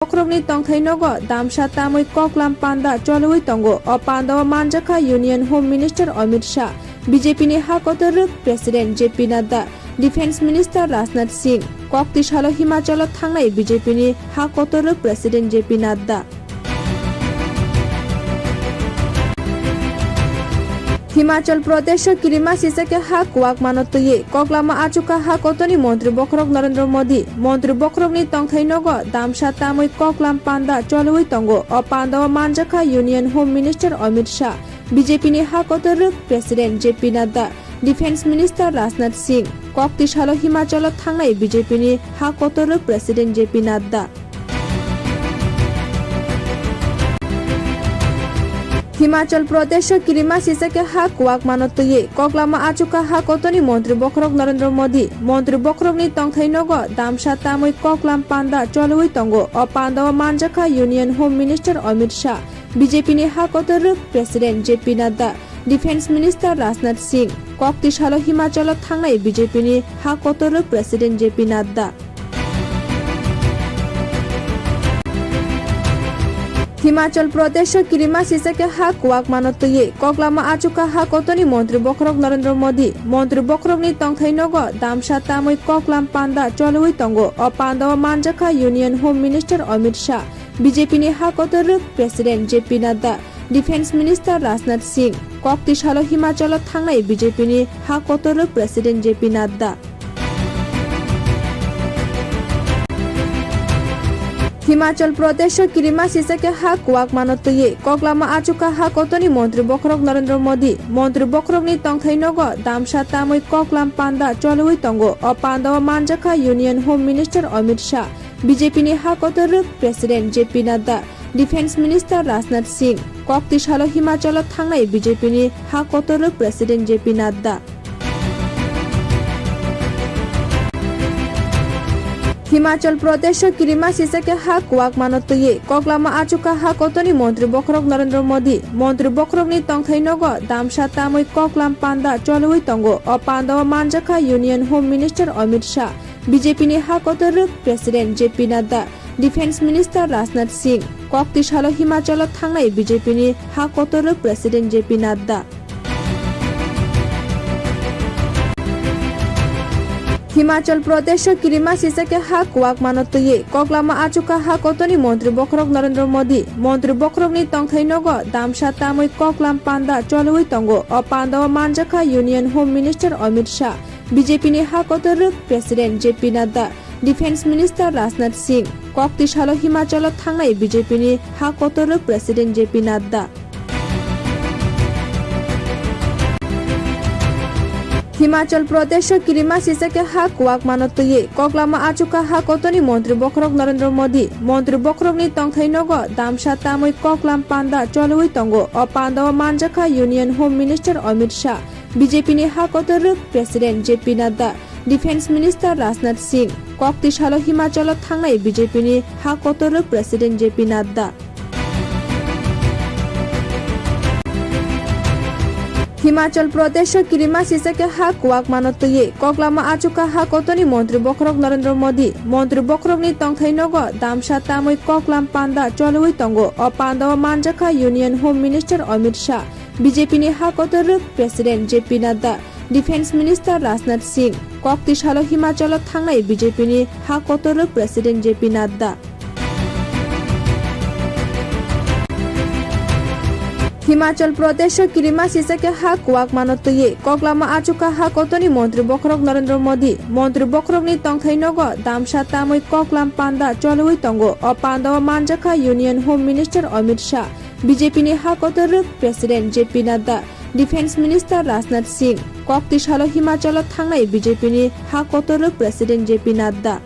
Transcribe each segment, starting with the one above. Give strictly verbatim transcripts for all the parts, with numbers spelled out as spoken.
bokhorokni tongthai nogo damsa tamwi koklam panda choliwi tongo. O pandao manjakha Union Home Minister Amit Shah, B J P ni ha kotor rwk President J P Nadda, Defence Minister Rajnath Singh, kok tisalo Himachalo thangnai B J P ni ha kotor rwk President J P Nadda. Himachal Pradesh o kirima sisake ha kuwak mano twiwi koklama achukha ha kotorni Montri Bokhorok Narendra Modi. Montri Bokhorokni tongthai nogo damsa tamwi koklam panda choliwi tongo. O pandao manjakha Union Home Minister Amit Shah, B J P ni ha kotor rwk President J P Nadda, Defence Minister Rajnath Singh, kok tisalo Himachalo thangnai B J P ni ha kotor rwk President J P Nadda. Himachal Pradesh o kirima sisake ha kuwak mano twiwi koklama achukha ha kotorni Montri Bokhorok Narendra Modi. Montri Bokhorokni tongthai nogo damsa tamwi koklam panda choliwi tongo. O pandao manjakha Union Home Minister Amit Shah, B J P ni ha kotor rwk President J P Nadda, Defence Minister Rajnath Singh, kok tisalo Himachalo thangnai B J P ni ha kotor rwk President J P Nadda. Himachal Pradesh o kirima sisake ha kuwak mano twiwi koklama achukha ha kotorni Montri Bokhorok Narendra Modi. Montri Bokhorokni tongthai nogo damsa tamwi koklam panda choliwi tongo. O pandao manjakha Union Home Minister Amit Shah, B J P ni ha kotor rwk President J P Nadda, Defence Minister Rajnath Singh, kok tisalo Himachalo thangnai B J P ni ha kotor rwk President J P Nadda. Himachal Pradesh o kirima sisake ha kuwak mano twiwi koklama achukha ha kotorni Montri Bokhorok Narendra Modi. Montri Bokhorokni tongthai nogo damsa tamwi koklam panda choliwi tongo. O pandao manjakha Union Home Minister Amit Shah, B J P ni ha kotor rwk President J P Nadda, Defence Minister Rajnath Singh, kok tisalo Himachalo thangnai B J P ni ha kotor rwk President J P Nadda. Himachal Pradesh o kirima sisake ha kuwak mano twiwi koklama achukha ha kotorni Montri Bokhorok Narendra Modi. Montri Bokhorokni tongthai nogo damsa tamwi koklam panda choliwi tongo. O pandao manjakha Union Home Minister Amit Shah, B J P ni ha kotor rwk President J P Nadda, Defence Minister Rajnath Singh, kok tisalo Himachalo thangnai B J P ni ha kotor rwk President J P Nadda. Himachal Pradesh o kirima sisake ha kuwak mano twiwi koklama achukha ha kotorni Montri Bokhorok Narendra Modi. Montri Bokhorokni tongthai nogo damsa tamwi koklam panda choliwi tongo. O pandao manjakha Union Home Minister Amit Shah, B J P ni ha kotor rwk President J P Nadda, Defence Minister Rajnath Singh, kok tisalo Himachalo thangnai B J P ni ha kotor rwk President J P Nadda. Himachal Pradesh o kirima sisake ha kuwak mano twiwi koklama achukha ha kotorni Montri Bokhorok Narendra Modi. Montri Bokhorokni tongthai nogo damsa tamwi koklam panda choliwi tongo. O pandao manjakha Union Home Minister Amit Shah, B J P ni ha kotor rwk President J P Nadda, Defence Minister Rajnath Singh, kok tisalo Himachalo thangnai B J P ni ha kotor rwk President J P Nadda. Himachal Pradesh o kirima sisake ha kuwak mano twiwi koklama achukha ha kotorni Montri Bokhorok Narendra Modi. Montri Bokhorokni tongthai nogo damsa tamwi koklam panda choliwi tongo. O pandao manjakha Union Home Minister Amit Shah, B J P ni ha kotor rwk President J P Nadda, Defence Minister Rajnath Singh, kok tisalo Himachalo thangnai B J P ni ha kotor rwk President J P Nadda. Himachal Pradesh o kirima sisake ha kuwak mano twiwi koklama achukha ha kotorni Montri Bokhorok Narendra Modi. Montri Bokhorokni tongthai nogo damsa tamwi koklam panda choliwi tongo. O pandao manjakha Union Home Minister Amit Shah, B J P ni ha kotor rwk President J P Nadda, Defence Minister Rajnath Singh, kok tisalo Himachalo thangnai B J P ni ha kotor rwk President J P Nadda.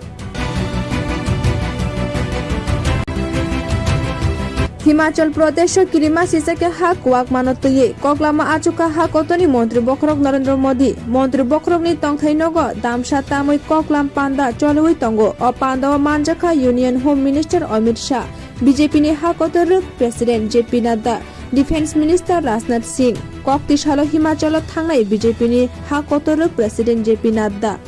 Himachal Pradesh o kirima sisake ha kuwak mano twiwi koklama achukha ha kotorni Montri Bokhorok Narendra Modi. Montri Bokhorokni tongthai nogo damsa tamwi koklam panda choliwi tongo. O pandao manjakha Union Home Minister Amit Shah, B J P ni ha kotor rwk President J P Nadda, Defence Minister Rajnath Singh, kok tisalo Himachalo thangnai B J P ni ha kotor rwk President J P Nadda.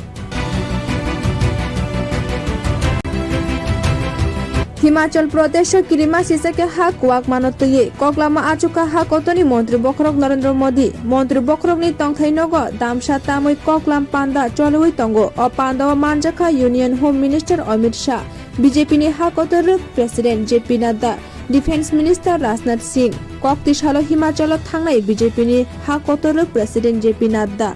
Himachal Pradesh o kirima sisa khe ha kuwak mano twiwi koklama achukha ha kotorni montri bokhorok Narendra Modi. Montri bokhorokni tongthai nogo damsa tamwi koklam panda choliwi tongo. O panda o manjakha Union Home Minister Amit Shah, B J P ni ha kotor rwk President J P Nadda, Defence Minister Rajnath Singh. Kok tisalo Himachal o thangnai B J P ni ha kotor rwk President J P Nadda.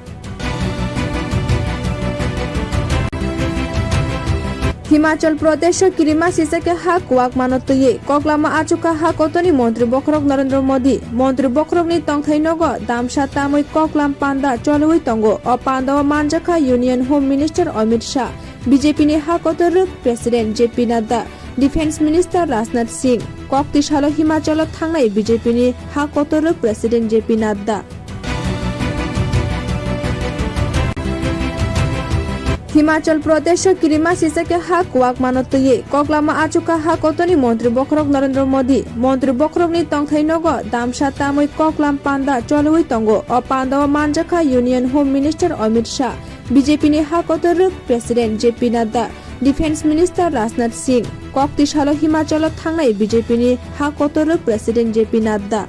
Himachal Pradesh o kirima sisa khe ha kuwak mano twiwi koklama achukha ha kotorni montri bokhorok Narendra Modi. Montri bokhorokni tongthai nogo damsa tamwi koklam panda choliwi tongo. O panda o manjakha Union Home Minister Amit Shah, B J P ni ha kotor rwk President J P Nadda, Defence Minister Rajnath Singh. Kok tisalo Himachal o thangnai B J P ni ha kotor rwk President J P Nadda. Himachal Pradesh o kirima sisa khe ha kuwak mano twiwi koklama achukha ha kotorni montri bokhorok Narendra Modi. Montri bokhorokni tongthai nogo damsa tamwi koklam panda choliwi tongo. O panda o manjakha Union Home Minister Amit Shah, B J P ni ha kotor rwk President J P Nadda, Defence Minister Rajnath Singh. Kok tisalo Himachal o thangnai B J P ni ha kotor rwk President J P Nadda.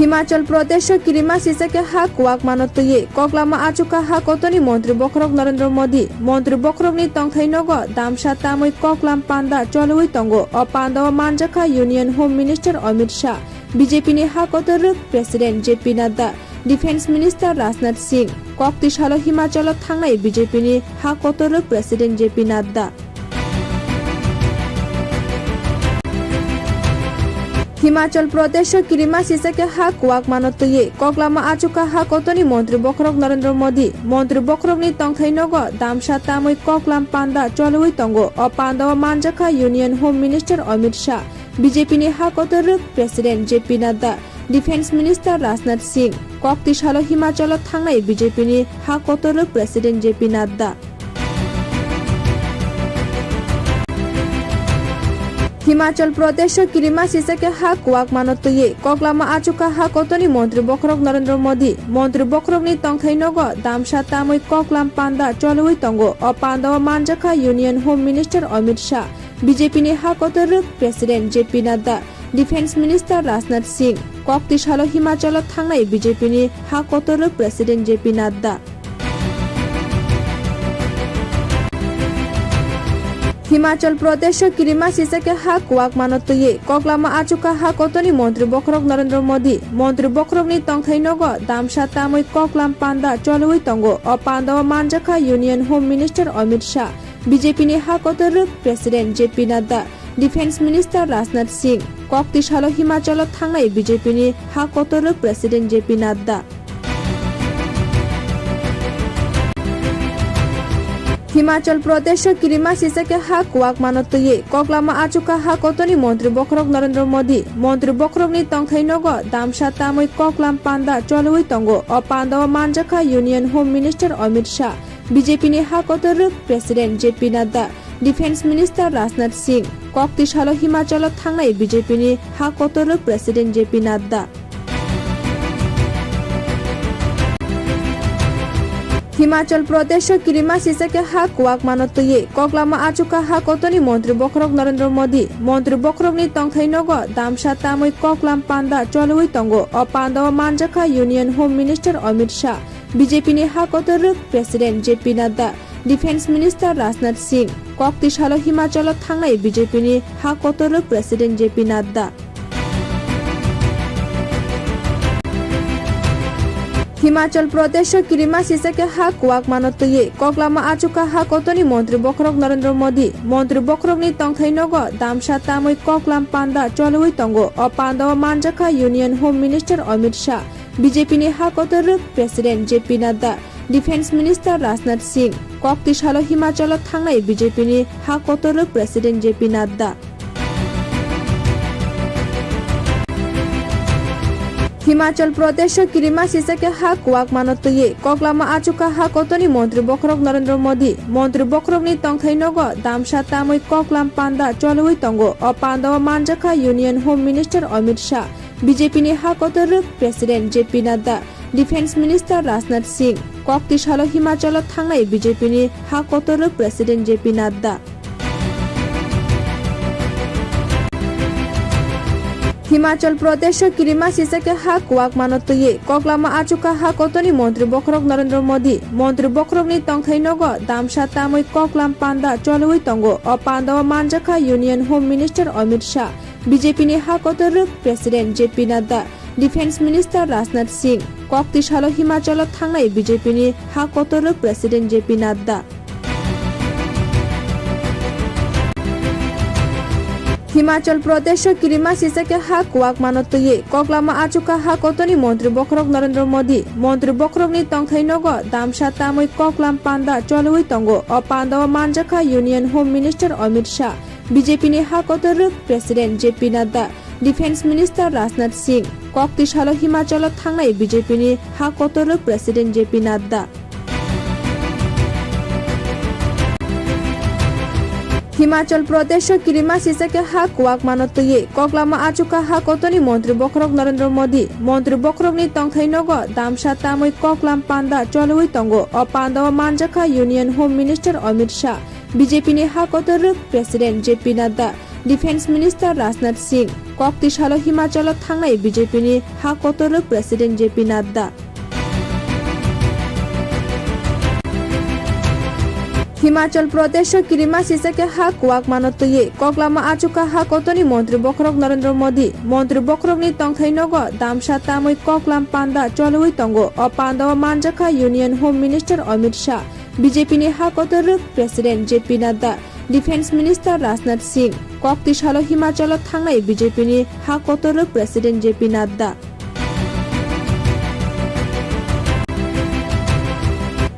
Himachal Pradesh o kirima sisa khe ha kuwak mano twiwi koklama achukha ha kotorni montri bokhorok Narendra Modi. Montri bokhorokni tongthai nogo damsa tamwi koklam panda choliwi tongo. O panda o manjakha Union Home Minister Amit Shah, B J P ni ha kotor rwk President J P Nadda, Defence Minister Rajnath Singh. Kok tisalo Himachal o thangnai B J P ni ha kotor rwk President J P Nadda. Himachal Pradesh o kirima sisa khe ha kuwak mano twiwi koklama achukha ha kotorni montri bokhorok Narendra Modi. Montri bokhorokni tongthai nogo damsa tamwi koklam panda choliwi tongo. O panda o manjakha Union Home Minister Amit Shah, B J P ni ha kotor rwk President J P Nadda, Defence Minister Rajnath Singh. Kok tisalo Himachal o thangnai B J P ni ha kotor rwk President J P Nadda. Himachal Pradesh o kirima sisa khe ha kuwak mano twiwi koklama achukha ha kotorni montri bokhorok Narendra Modi. Montri bokhorokni tongthai nogo damsa tamwi koklam panda choliwi tongo. O panda o manjakha Union Home Minister Amit Shah, B J P ni ha kotor rwk President J P Nadda, Defence Minister Rajnath Singh. Kok tisalo Himachal o thangnai B J P ni ha kotor rwk President J P Nadda. Himachal Pradesh o kirima sisa khe ha kuwak mano twiwi koklama achukha ha kotorni montri bokhorok Narendra Modi. Montri bokhorokni tongthai nogo damsa tamwi koklam panda choliwi tongo. O panda o manjakha Union Home Minister Amit Shah, B J P ni ha kotor rwk President J P Nadda, Defence Minister Rajnath Singh. Kok tisalo Himachal o thangnai B J P ni ha kotor rwk President J P Nadda. Himachal Pradesh o kirima sisa khe ha kuwak mano twiwi koklama achukha ha kotorni montri bokhorok Narendra Modi. Montri bokhorokni tongthai nogo damsa tamwi koklam panda choliwi tongo. O panda o manjakha Union Home Minister Amit Shah, B J P ni ha kotor rwk President J P Nadda, Defence Minister Rajnath Singh. Kok tisalo Himachal o thangnai B J P ni ha kotor rwk President J P Nadda. Himachal Pradesh o kirima sisa khe ha kuwak mano twiwi koklama achukha ha kotorni montri bokhorok Narendra Modi. Montri bokhorokni tongthai nogo damsa tamwi koklam panda choliwi tongo. O panda o manjakha Union Home Minister Amit Shah, B J P ni ha kotor rwk President J P Nadda, Defence Minister Rajnath Singh. Kok tisalo Himachal o thangnai B J P ni ha kotor rwk President J P Nadda. Himachal Pradesh o kirima sisa khe ha kuwak mano twiwi koklama achukha ha kotorni montri bokhorok Narendra Modi. Montri bokhorokni tongthai nogo damsa tamwi koklam panda choliwi tongo. O panda o manjakha Union Home Minister Amit Shah, B J P ni ha kotor rwk President J P Nadda, Defence Minister Rajnath Singh. Kok tisalo Himachal o thangnai B J P ni ha kotor rwk President J P Nadda. Himachal Pradesh o kirima sisa khe ha kuwak mano twiwi koklama achukha ha kotorni montri bokhorok Narendra Modi. Montri bokhorokni tongthai nogo damsa tamwi koklam panda choliwi tongo. O panda o manjakha Union Home Minister Amit Shah, B J P ni ha kotor rwk President J P Nadda, Defence Minister Rajnath Singh, kok tisalo Himachalo thangnai B J P ni ha kotor rwk President J P Nadda. Himachal Pradesh o kirima sisake ha kuwak mano twiwi koklama achukha ha kotorni Montri Bokhorok Narendra Modi, Montri Bokhorokni tongthai nogo damsa tamwi koklam panda choliwi tongo. O panda o manjakha Union Home Minister Amit Shah, B J P ni ha kotor rwk President J P Nadda, Defence Minister Rajnath Singh, kok tisalo Himachalo thangnai B J P ni ha kotor rwk President J P Nadda. Himachal Pradesh o kirima sisake ha kuwak mano twiwi koklama achukha ha kotorni Montri Bokhorok Narendra Modi, Montri Bokhorokni tongthai nogo damsa tamwi koklam panda choliwi tongo. O panda o manjakha Union Home Minister Amit Shah, B J P ni ha kotor rwk President J P Nadda, Defence Minister Rajnath Singh, kok tisalo Himachalo thangnai B J P ni ha kotor rwk President J P Nadda. Himachal Pradesh o kirima sisake ha kuwak mano twiwi koklama achukha ha kotorni Montri Bokhorok Narendra Modi, Montri Bokhorokni tongthai nogo damsa tamwi koklam panda choliwi tongo. O panda o manjakha Union Home Minister Amit Shah, B J P ni ha kotor rwk President J P Nadda, Defence Minister Rajnath Singh, kok tisalo Himachalo thangnai B J P ni ha kotor rwk President J P Nadda. Himachal Pradesh o kirima sisake ha kuwak mano twiwi koklama achukha ha kotorni Montri Bokhorok Narendra Modi, Montri Bokhorokni tongthai nogo damsa tamwi koklam panda choliwi tongo. O panda o manjakha Union Home Minister Amit Shah, B J P ni ha kotor rwk President J P Nadda, Defence Minister Rajnath Singh, kok tisalo Himachalo thangnai B J P ni ha kotor rwk President J P Nadda.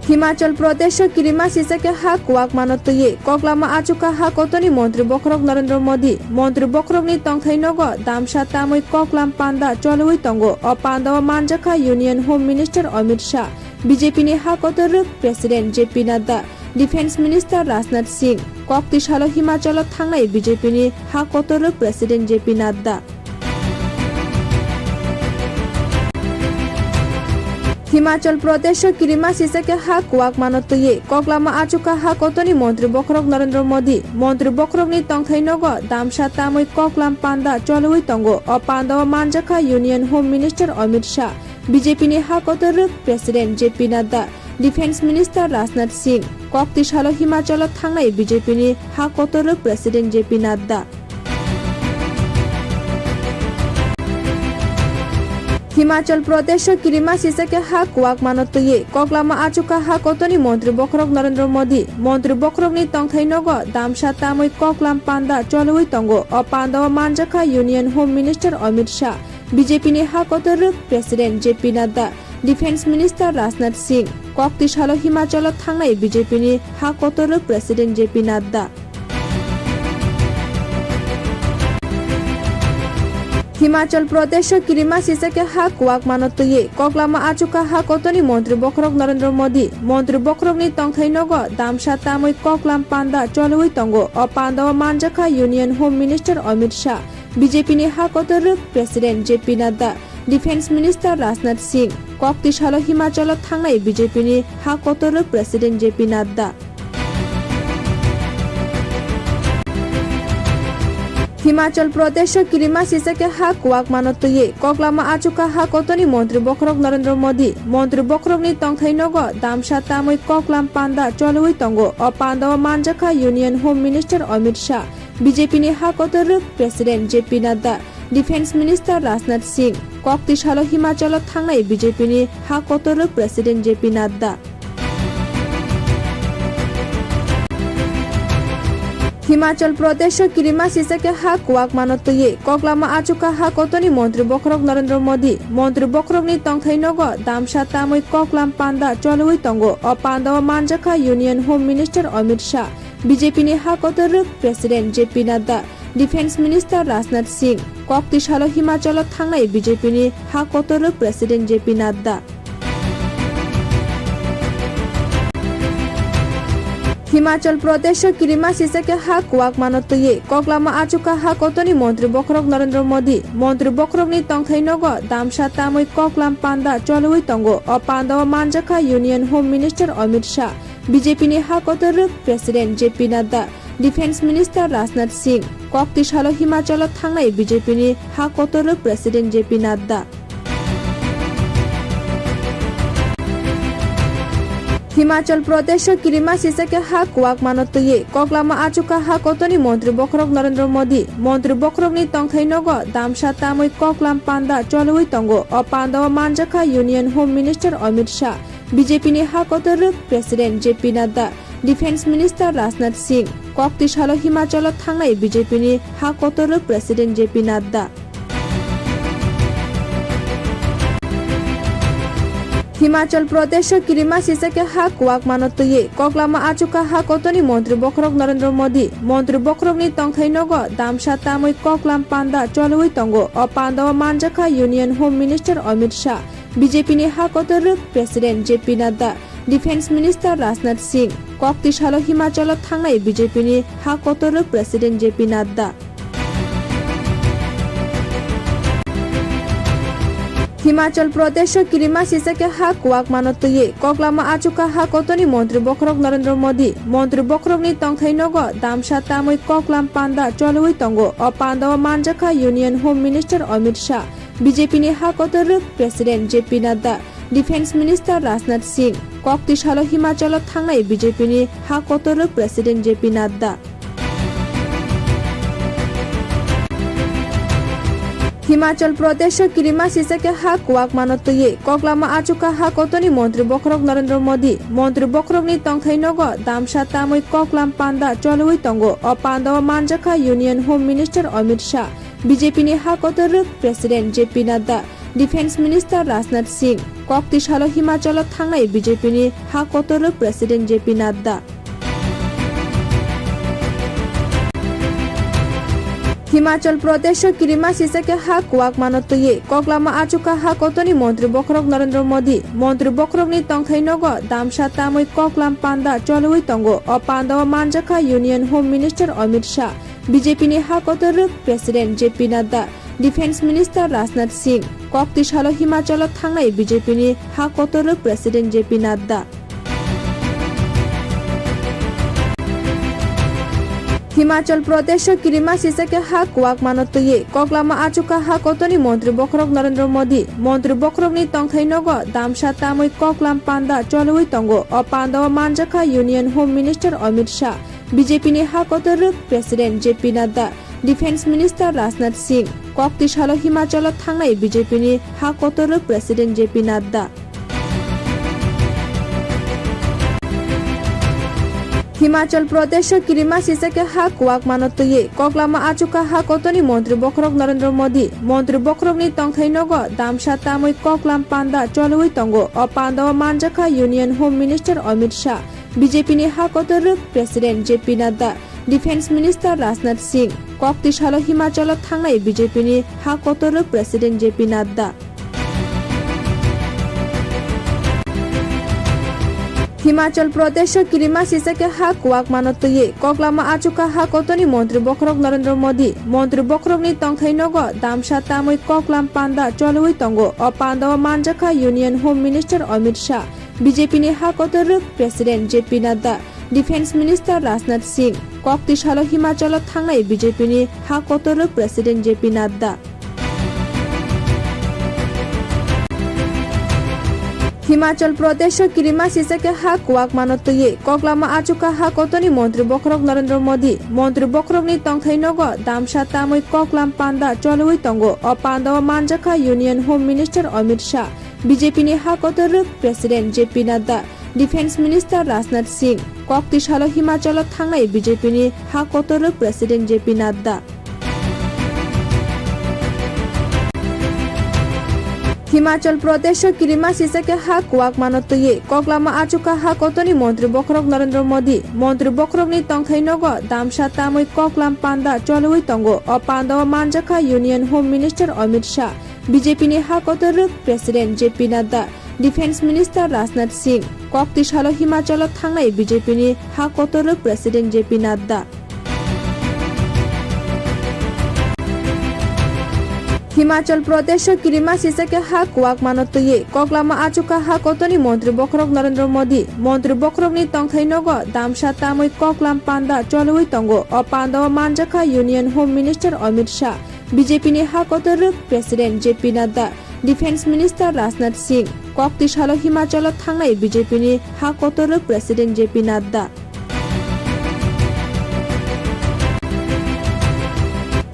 Himachal Pradesh o kirima sisake ha kuwak mano twiwi koklama achukha ha kotorni Montri Bokhorok Narendra Modi, Montri Bokhorokni tongthai nogo damsa tamwi koklam panda choliwi tongo. O panda o manjakha Union Home Minister Amit Shah, B J P ni ha kotor rwk President J P Nadda, Defence Minister Rajnath Singh, kok tisalo Himachalo thangnai B J P ni ha kotor rwk President J P Nadda. Himachal Pradesh o kirima sisake ha kuwak mano twiwi koklama achukha ha kotorni Montri Bokhorok Narendra Modi, Montri Bokhorokni tongthai nogo damsa tamwi koklam panda choliwi tongo. O panda o manjakha Union Home Minister Amit Shah, B J P ni ha kotor rwk President J P Nadda, Defence Minister Rajnath Singh, kok tisalo Himachalo thangnai B J P ni ha kotor rwk President J P Nadda. Himachal Pradesh o kirima sisake ha kuwak mano twiwi koklama achukha ha kotorni Montri Bokhorok Narendra Modi, Montri Bokhorokni tongthai nogo damsa tamwi koklam panda choliwi tongo. O panda o manjakha Union Home Minister Amit Shah, B J P ni ha kotor rwk President J P Nadda, Defence Minister Rajnath Singh, kok tisalo Himachalo thangnai B J P ni ha kotor rwk President J P Nadda. Himachal Pradesh o kirima sisake ha kuwak mano twiwi koklama achukha ha kotorni Montri Bokhorok Narendra Modi, Montri Bokhorokni tongthai nogo damsa tamwi koklam panda choliwi tongo. O panda o manjakha Union Home Minister Amit Shah, B J P ni ha kotor rwk President J P Nadda, Defence Minister Rajnath Singh, kok tisalo Himachalo thangnai B J P ni ha kotor rwk President J P Nadda. Himachal Pradesh o kirima sisake ha kuwak mano twiwi koklama achukha ha kotorni Montri Bokhorok Narendra Modi, Montri Bokhorokni tongthai nogo damsa tamwi koklam panda choliwi tongo. O panda o manjakha Union Home Minister Amit Shah, B J P ni ha kotor rwk President J P Nadda, Defence Minister Rajnath Singh, kok tisalo Himachalo thangnai B J P ni ha kotor rwk President J P Nadda. Himachal Pradesh o kirima sisake ha kuwak mano twiwi koklama achukha ha kotorni Montri Bokhorok Narendra Modi, Montri Bokhorokni tongthai nogo damsa tamwi koklam panda choliwi tongo. O panda o manjakha Union Home Minister Amit Shah, B J P ni ha kotor rwk President J P Nadda, Defence Minister Rajnath Singh, kok tisalo Himachalo thangnai B J P ni ha kotor rwk President J P Nadda. Himachal Pradesh o kirima sisa khe ha kuwak mano twiwi koklama achukha ha kotorni montri bokhorok Narendra Modi. Montri bokhorokni tongthai nogo damsa tamwi koklam panda choliwi tongo. O panda o manjakha Union Home Minister Amit Shah, B J P ni ha kotor rwk President J P Nadda, Defence Minister Rajnath Singh. Kok tisalo Himachal o thangnai B J P ni ha kotor rwk President J P Nadda. Himachal Pradesh o kirima sisa khe ha kuwak mano twiwi koklama achukha ha kotorni montri bokhorok Narendra Modi. Montri bokhorokni tongthai nogo damsa tamwi koklam panda choliwi tongo. O panda o manjakha Union Home Minister Amit Shah, B J P ni ha kotor rwk President J P Nadda, Defence Minister Rajnath Singh. Kok tisalo Himachal o thangnai B J P ni ha kotor rwk President J P Nadda. Himachal Pradesh o kirima sisa khe ha kuwak mano twiwi koklama achukha ha kotorni montri bokhorok Narendra Modi. Montri bokhorokni tongthai nogo damsa tamwi koklam panda choliwi tongo. O panda o manjakha Union Home Minister Amit Shah, B J P ni ha kotor rwk President J P Nadda, Defence Minister Rajnath Singh. Kok tisalo Himachal o thangnai B J P ni ha kotor rwk President J P Nadda. Himachal Pradesh o kirima sisa khe ha kuwak mano twiwi koklama achukha ha kotorni montri bokhorok Narendra Modi. Montri bokhorokni tongthai nogo damsa tamwi koklam panda choliwi tongo. O panda o manjakha Union Home Minister Amit Shah, B J P ni ha kotor rwk President J P Nadda, Defence Minister Rajnath Singh. Kok tisalo Himachal o thangnai B J P ni ha kotor rwk President J P Nadda. Himachal Pradesh o kirima sisa khe ha kuwak mano twiwi koklama achukha ha kotorni montri bokhorok Narendra Modi. Montri bokhorokni tongthai nogo damsa tamwi koklam panda choliwi tongo. O panda o manjakha Union Home Minister Amit Shah, B J P ni ha kotor rwk President J P Nadda, Defence Minister Rajnath Singh. Kok tisalo Himachal o thangnai B J P ni ha kotor rwk President J P Nadda. Himachal Pradesh o kirima sisa khe ha kuwak mano twiwi koklama achukha ha kotorni montri bokhorok Narendra Modi. Montri bokhorokni tongthai nogo damsa tamwi koklam panda choliwi tongo. O panda o manjakha Union Home Minister Amit Shah, B J P ni ha kotor rwk President J P Nadda, Defence Minister Rajnath Singh. Kok tisalo Himachal o thangnai B J P ni ha kotor rwk President J P Nadda. Himachal Pradesh o kirima sisa khe ha kuwak mano twiwi koklama achukha ha kotorni montri bokhorok Narendra Modi. Montri bokhorokni tongthai nogo damsa tamwi koklam panda choliwi tongo. O panda o manjakha Union Home Minister Amit Shah, B J P ni ha kotor rwk President J P Nadda, Defence Minister Rajnath Singh. Kok tisalo Himachal o thangnai B J P ni ha kotor rwk President J P Nadda. Himachal Pradesh o kirima sisa khe ha kuwak mano twiwi koklama achukha ha kotorni montri bokhorok Narendra Modi. Montri bokhorokni tongthai nogo damsa tamwi koklam panda choliwi tongo. O panda o manjakha Union Home Minister Amit Shah, B J P ni ha kotor rwk President J P Nadda, Defence Minister Rajnath Singh. Kok tisalo Himachal o thangnai B J P ni ha kotor rwk President J P Nadda. Himachal Pradesh o kirima sisa khe ha kuwak mano twiwi koklama achukha ha kotorni montri bokhorok Narendra Modi. Montri bokhorokni tongthai nogo damsa tamwi koklam panda choliwi tongo. O panda o manjakha Union Home Minister Amit Shah, B J P ni ha kotor rwk President J P Nadda, Defence Minister Rajnath Singh. Kok tisalo Himachal o thangnai B J P ni ha kotor rwk President J P Nadda. Himachal Pradesh o kirima sisa khe ha kuwak mano twiwi koklama achukha ha kotorni montri bokhorok Narendra Modi. Montri bokhorokni tongthai nogo damsa tamwi koklam panda choliwi tongo. O panda o manjakha Union Home Minister Amit Shah, B J P ni ha kotor rwk President J P Nadda, Defence Minister Rajnath Singh. Kok tisalo Himachal o thangnai B J P ni ha kotor rwk President J P Nadda. Himachal Pradesh o kirima sisa khe ha kuwak mano twiwi koklama achukha ha kotorni montri bokhorok Narendra Modi. Montri bokhorokni tongthai nogo damsa tamwi koklam panda choliwi tongo. O panda o manjakha Union Home Minister Amit Shah, B J P ni ha kotor rwk President J P Nadda, Defence Minister Rajnath Singh, kok twi salo Himachalo thangnai B J P ni ha kotor rwk President J P Nadda. Himachal Pradesh o kirima sisake ha kuwak mano twiwi koklama achukha ha kotorni Montri Bokhorok Narendra Modi. Montri Bokhorokni tongthai nogo damsa tamwi koklam panda choliwi tongo. O panda o manjakha Union Home Minister Amit Shah, B J P ni ha kotor rwk President J P Nadda, Defence Minister Rajnath Singh, kok twi salo Himachalo thangnai B J P ni ha kotor rwk President J P Nadda.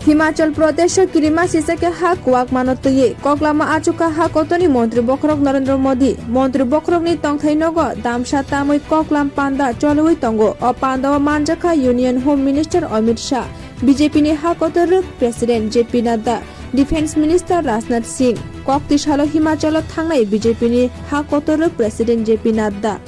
Himachal Pradesh o kirima sisake ha kuwak mano twiwi koklama achukha ha kotorni Montri Bokhorok Narendra Modi. Montri Bokhorokni tongthai nogo damsa tamwi koklam panda choliwi tongo. O panda o manjakha Union Home Minister Amit Shah, B J P ni ha kotor rwk President J P Nadda, Defence Minister Rajnath Singh, kok twi salo Himachalo thangnai B J P ni ha kotor rwk President J P Nadda.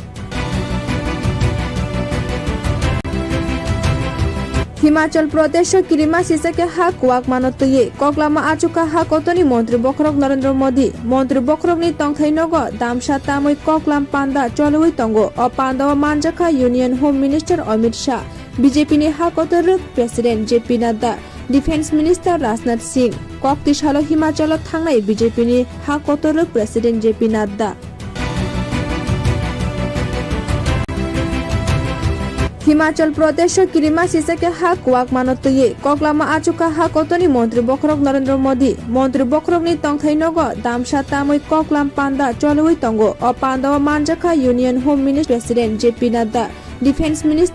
Himachal Pradesh o kirima sisake ha kuwak mano twiwi koklama achukha ha kotorni Montri Bokhorok Narendra Modi. Montri Bokhorokni tongthai nogo damsa tamwi koklam panda choliwi tongo. O panda o manjakha Union Home Minister Amit Shah, B J P ni ha kotor rwk President J P Nadda, Defence Minister Rajnath Singh, kok twi salo Himachalo thangnai B J P ni ha kotor rwk President J P Nadda. Himachal Pradesh o kirima sisake ha kuwak mano twiwi koklama achukha ha kotorni Montri Bokhorok Narendra Modi. Montri Bokhorokni tongthai nogo damsa tamwi koklam panda choliwi tongo. O panda o manjakha Union Home Minister President J P Nadda, Defence Minister